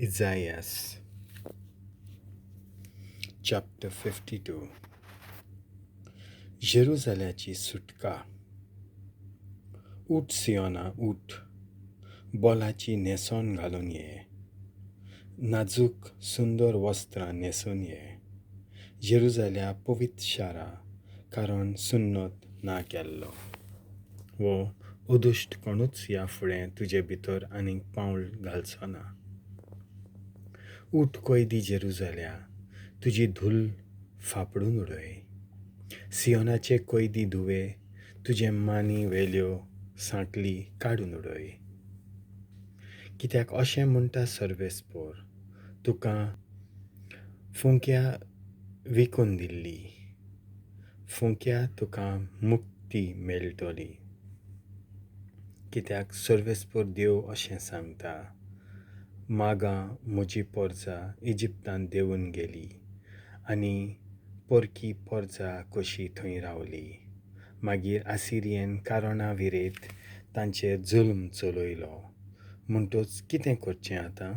Isaiah chapter 52. जेरुजाल्याची सुटका. उठ सियोना, उठ, बोलाची न्हेसण घालून ये, नाजूक सुंदर वस्त्रां न्हेसून ये, जेरुजाल्या पवित्र शारा, कारण सुन्नत ना केल्लो वो अदुश्ट कोणूच ह्या फुडें तुजे भितर आनीक पावल घालचो ना. उठ कैदी जेरुजाल्या, तुजी धूल फापडून उडय. सियोनाचे कैदी धुवे, तुजे मानी वेल्यो सांकली काडून उडय. कित्याक अशें म्हणटा सर्वेस्पोर, तुका फुंक्या विकून दिल्ली, फुंक्या तुका मुक्ती मेळटली. कित्याक सर्वेस्पोर देव अशें सांगता, मागां म्हजी पोरजा इजिप्तांत देंवून गेली आनी परकी पोरजा कशी थंय रावली. मागीर आसिरियेन कारणा विरेत तांचेर जुल्म चलयलो. म्हणटच कितें करचें आतां?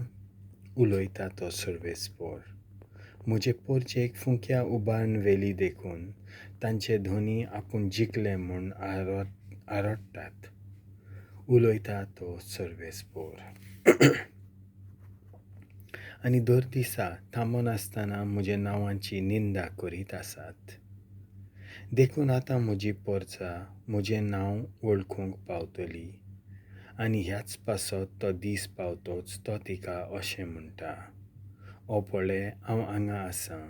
उलयता तो सर्वेस्पोर. म्हजे पोरजेक फुंक्या उबारून व्हेली देखून तांचे धनी आपूण जिखले म्हूण आरडटात. उलयता तो सर्वेस्पोर. आनी दर दिसा थांबनासतना म्हज्या नांवाची निंदा करीत आसात. देखून आतां म्हजी पोरजा म्हजें नांव वळखूंक पावतली आनी ह्याच पासत तो दीस पावतोच तो तिका अशें म्हणटा, ओ पळय हांव हांगा आसां,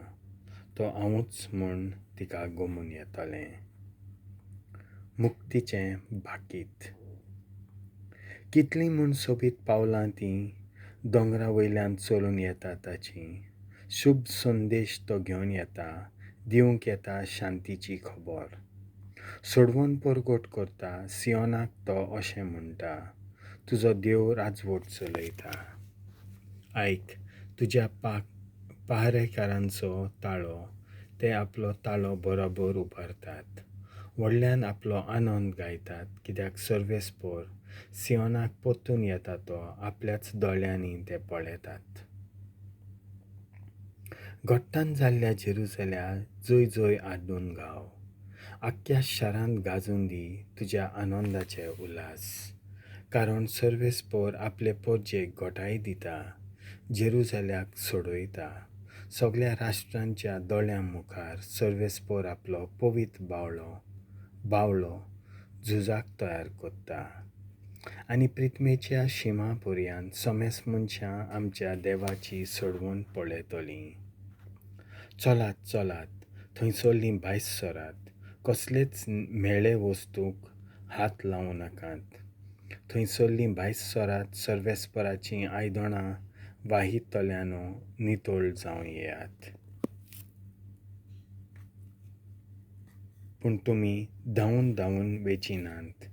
तो हांवूच म्हूण तिका गमून येतलें. मुक्तीचें भाकीत. कितलीं म्हूण सोबीत पावलां तीं दोंगरा वयल्यान चलून येता ताची. शुभ संदेश तो घेवन येता, दिवंक येता शांतीची खबर. सोडवून परगट करता सियोनाक तो अशें म्हणटा, तुजो देव राजवट चलयता. आयक, तुज्या पहारेकारांचो ताळो, ते आपलो ताळो बरोबर उबारतात, व्हडल्यान आपलो आनंद गायतात. कित्याक सर्वेस्पोर सियोनाक परतून येता तो आपल्याच दोळ्यांनी ते पळयतात. घट्टान जाल्ल्या जेरुजाल्या जय जय आड्डून गाव, आख्ख्या शारांत गाजून दी तुज्या आनंदाचे उल्हास. कारण सर्वेस्पोर आपले पोरजेक घटाय दिता, जेरुजाल्याक सोडयता. सगळ्या राष्ट्रांच्या दोळ्यां मुखार सर्वेस्पोर आपलो पवित्र बावळो झुजाक तयार करता. आनी प्रिथमेच्या शिमा पर्यंत समेस्त मनशां आमच्या देवाची सोडवण पळयतलीं. चलात चलात, थंयसरलीं भायर सरात, कसलेच म्हेळे वस्तूक हात लावं नाकात. थंयसरलीं भायर सरात, सर्वेस्पराचीं आयदनां वाहितल्यानो नितळ जावं येयात. पूण तुमी धांवून धांवून वेचिनात,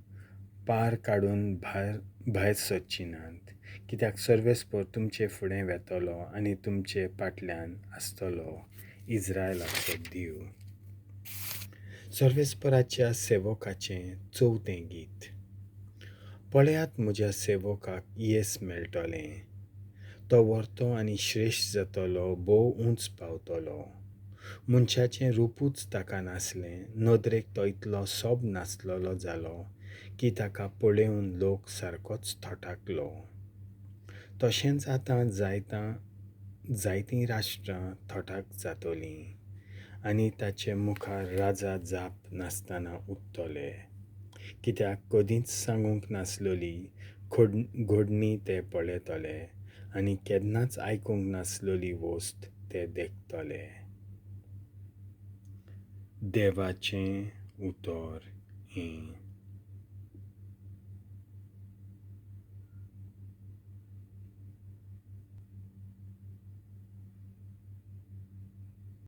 पार काडून भायर सरचिनात. कित्याक सर्वेस्पोर तुमचे फुडें वेतलो आनी तुमचे फाटल्यान आसतलो, इस्रायलाचो देव. सर्वेस्पराच्या सेवकाचें चवथें गीत. पळयात म्हज्या सेवकाक येस मेळटलें, तो व्हरतो आनी श्रेश्ठ जातलो, भोव उंच पावतलो. मनशाचें रुपूच ताका नासलें, नदरेक तो इतलो सोब नासलेलो जालो की ताका पळोवन लोक सारकोच थटाकलो. तशेंच आतां जायतीं राष्ट्रां थटाक जातलीं आनी ताचे मुखार राजा जाप नासतना उरतले. कित्याक कदींच सांगूंक नासलेली घडणी ते पळयतले आनी केन्नाच आयकूंक नासलेली वस्त ते देखतले. देवाचें उतर हें.